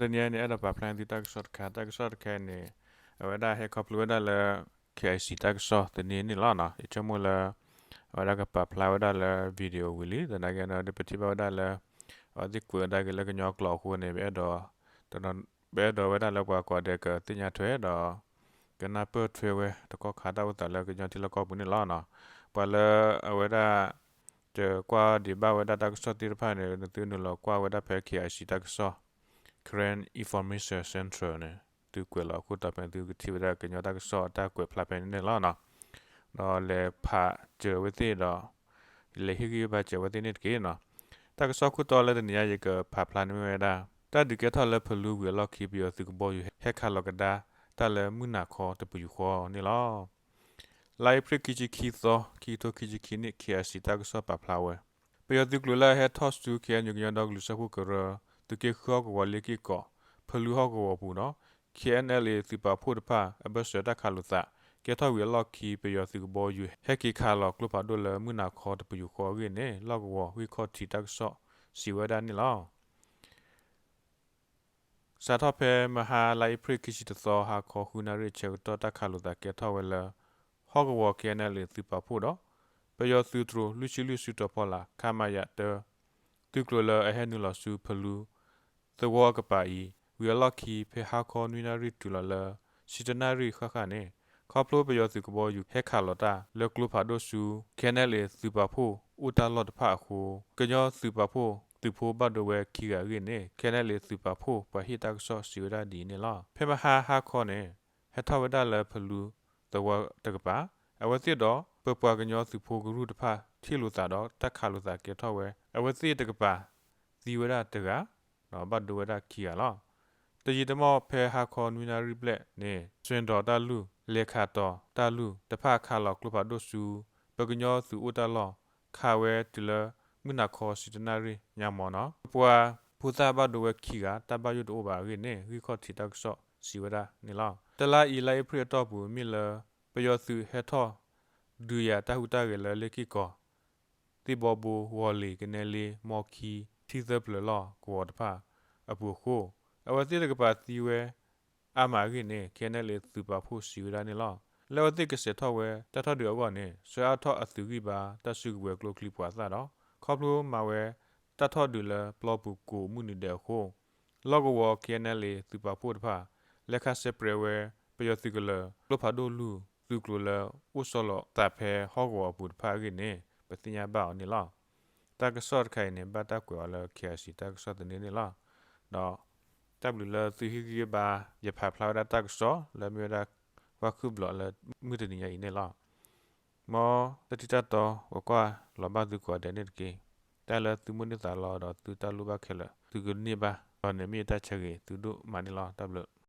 တနံၤအံၤန့ၣ် အဲၣ်ဒိးပာ်ဖျါန့ၢ်သုတၢ်ကစီၣ်တခါ, တၢ်ကစီၣ်တခါအံၤန့ၣ် အဝဲဒၣ်ဟဲခီဖျိဝဲဒၣ်လၢ K I C တၢ်ကစီၣ်သန့န့ၣ်လီၤ. ယဆိကမိၣ်လၢ အဝဲဒၣ်ကပာ်ဖျါဝဲဒၣ်လၢ video ဝံၤလံ, သနာ်က့ဒီး ပထံၣ်ဘၣ်ဝဲဒၣ်လၢ အဝဲသ့ၣ်ကွဲးဝဲဒၣ်က့ၤလၢကညီကျိာ်အဃိန့ၣ် ပအဲၣ်ဒိး ပအဲၣ်ဒိးဝဲဒၣ်လၢပှၤကိးဂၤဒဲးကသ့ၣ်ညါထွဲဒီး ကနၢ်ပၢၢ်ထွဲဝဲတကီၢ်ခါတၢ်အိၣ်သးလၢကညီထံလီၢ်ကီၢ်ပူၤန့ၣ်လီၤ. ပှၤလၢအဝဲဒၣ် တကွၢ်ဒံးဘၣ်ဝဲဒၣ်တၢ်ကစီၣ်သ့ၣ်တဖၣ်န့ၣ် နသုနုာ်လီၤကွၢ်ဝဲဒၣ်ဖဲ K I C တၢ်ကစီၣ် Karen Information Centre န့ၣ် သုကွဲးလီၤအခိၣ်တီဖဲန့ၣ် သုကထံၣ်ဝဲဒၣ်ကညီတၢ်ကစီၣ်အတၢ်ကွဲးဖျါဖဲန့ၣ်န့ၣ်လီၤ. ဒီးလဲၤဖးစၢၤဝဲသ့ၣ်ဒီး လဲၤဟ့ၣ်ဂံၢ်ဟ့ၣ်ဘါစၢၤဝဲသ့ၣ်န့ၣ်တက့ၢ်. တၢ်ကစီၣ်ခိၣ်တီလၢတနံၤအံၤယကဖးဖျါန့ၣ်မ့ၢ်ဝဲဒၣ် တၢ်ဒုးကဲထီၣ်လၢဖလူဝံၤအလီၢ်ခံ ပယီၤသုးကဘီယူၤဟဲခးလီၤကဒါ တၢ်လၢမုၢ်နၤခီတပယူာ်ဃီန့ၣ်လီၤ. လါအ့ဖြ့ၣ်ခံဆံခံသီ ခံကထိခံဆံခံနံၣ် K I C တၢ်ကစီၣ်ပာ်ဖျါဝဲ ပယီၤသုးကျိၤလၢအဟဲထီၣ်ဆူ K N U ကညီဒီကလုာ်စၢဖှိၣ်ကရၢ သုးက့ဃုဟီၣ်ကဝီၤလ့ၢ်က့ၢ်ကီၢ် ဖလူဟီၣ်ကဝီၤပူၤဒီး K N L A သုးပာ်ဖှိၣ်တဖၣ် အဘၢၣ်စၢၤတၢ်ခးလိာ်သး ကဲထီၣ်ဝံၤအလီၢ်ခံ ပယီၤသုးကဘီယူၤဟဲက့ၤခးလီၤကျိဖးဒိၣ်လၢမုၢ်နၤခီတပယူာ်ဃီအဂ့ၢ်န့ၣ် လီၢ်ကဝီၤဂံၢ်ခီၣ်ထံးတၢ်ကစီၣ်စံးဝဲဒၣ်န့ၣ်လီၤ. စးထီၣ်ဖဲမဟါလါအ့ဖြ့ၣ်ခံဆံတသီ ဟါခီဃုနၣ်ရံၣ်ဆၢကတီၢ် တၢ်ခးလိာ်သးကဲထီၣ်ဝဲလၢ ဟီၣ်ကဝီၤ K N L A သုးပာ်ဖှိၣ်ဒီး ပယီၤသုးတြိၤလွံၢ်ဆံလွံၢ်စုတီၤဖီလာ် ခမရ တၢ သုးကျိၤလၢအဟဲနုာ်လီၤဆူဖလူ သဝီအကပၤအံၤ ဝံၤအလီၢ်ခံ ဖဲဟါခီနွံနၣ်ရံၣ်တုၤလီၤလၢ ဆံတၢနၣ်ရံၣ်ဃၣ်ဃၣ်န့ၣ် ခီဖျိပယီၤသုးကဘီယူၤဟဲခးလီၤတၢ်လၢကျိဖးဒိၣ်ဆူ K N L A သုးပာ်ဖှိၣ်အိၣ်တၢ်လီၢ်တဖၣ်အဃိ ကညီသုးပာ်ဖှိၣ်သုးဖိဘၣ်ဒိဝဲခံဂၤအဂ့ၢ်န့ၣ် K N L A သုးပာ်ဖှိၣ်ပှၤဟ့ၣ်တၢ်ကစီၣ်စံးဝဲဒၣ်ဒ်အံၤန့ၣ်လီၤ. ဖဲမဟါဟါခီန့ၣ် ဟဲထီၣ်ဝဲဒၣ်လၢဖလူသဝီတကပၤ အဝဲသ့ၣ်ဒီးပပှၤကညီသုးဖိကရူၢ်တဖၣ်ထံၣ်လိာ်သးဒီးတၢ်ခးလိာ်သးကဲထီၣ်ဝဲ အဝဲသ့ၣ်တကပၤသံဝဲဒၣ်တဂၤ ဒီးဘၣ်ဒိဝဲဒၣ်ခံဂၤလီၤ. တယံာ်တမီၢ်ဖဲဟါခီနွံနၣ်ရံၣ်ဘျဲၣ်န့ၣ် စွ့ၣ်ဒီးတၢ်လုၢ် လဲၤခးတီၤတၢ်လုၢ်တဖၣ်ခးလီၤကျိဖးဒိၣ်ဆူ ပကညီသုးအိၣ်တၢ်လီၢ် ခးဝဲတုၤလၢမုၢ်နၤခီဆံတၢနၣ်ရံၣ်ညါမီၤနီၤ ပပှၤဖိသၣ်ဘၣ်ဒိဝဲခံဂၤ တၢ်ဘၣ်ယိၣ်တအိၣ်ဘၣ်အဂ့ၢ်န့ၣ် ဂံၢ်ခီၣ်ထံးတၢ်ကစီၣ်စံးဝဲဒၣ်န့ၣ်လီၤ. တလါအံၤလါအ့ဖြ့ၣ်အတီၢ်ပူၤ မ့ၢ်လၢ ပယီၤသုးဟဲထီၣ်ဒုးယၤတၢ်ဟူးတၢ်ဂဲၤလၢလ့ၢ်က့ၢ်ကီၢ် သ့ၣ်ဘီဘိ ဝီၤလ့ၤ ကနဲလ့ မီခံ ထံသၢပျၢၤလီၢ်ကဝီၤတဖၣ်အပူၤအဃိ အဝဲသ့ၣ်တကပၤသံဝဲအါမးအဂ့ၢ်န့ၣ် K N L A သုးပာ်ဖှိၣ်စံးဝဲဒၣ်န့ၣ်လီၤ. လၢအဝဲသ့ၣ်ကဆဲးထီၣ်ဝဲတၢ်ထီၣ်ဒုးအဂီၢ်န့ၣ် ဆှၢအါထီၣ်အသုးဂံၢ်ဘါတၢ်စုကဝဲၤကျိချံမျိာ်သၣ်ဒီး ခီဖျိမၤဝဲတၢ်ထီၣ်ဒုးလၢပျီပူၤကိးမုၢ်နံၤဒဲးအဃိ လီၢ်ကဝီၤ K N L A သုးပာ်ဖှိၣ်တဖၣ် လဲၤခးစဲးပြဲးဝဲ ပယီၤသုးကလၢၤ ကျိဖးဒိၣ်လုၢ်သုးကျိၤလၢအိၣ်ဆီလီၤသးဖဲဟီၣ်ကဝီၤအပူၤတဖၣ်အဂ့ၢ်န့ၣ် ပသ့ၣ်ညါဘၣ်အီၤန့ၣ်လီၤ. တၢ်ကစီၣ်တခါအံၤန့ၣ် ဘၣ်တၢ်ကွဲးအီၤလၢ K I C တၢ်ကစီၣ်သန့န့ၣ်လီၤ. ဒီးတၢ်ဘျုးလၢသုဟ့ၣ်ဂံၢ်ဟ့ၣ်ဘါ ယဖးဖျါဝဲဒၣ်တၢ်ကစီၣ်လၢမ့ၢ်ဝဲဒၣ် ကွၢ်ခုၣ်ဘျီးလၢမုၢ်တနံၤညါအံၤန့ၣ်လီၤ. မ်တၢ်ထံၣ်တၢ်တီ ကကွၢ်လီၤဘၣ်သုကိးဂၤဒဲးန့ၣ်တက့ၢ်. တၢ်လၢသုမိၣ်န့ၢ်သးလီဒီးသုတၢ်လိၣ်ဘၣ်ခဲလၢာ် သုကန့ၢ်ဘၣ်ဒီးန့ၣ်မ့ၢ်ယတၢ်ဆၢဂ့ၤသုဒိၣ်မးန့ၣ်လီၤ. တၢ်ဘျုး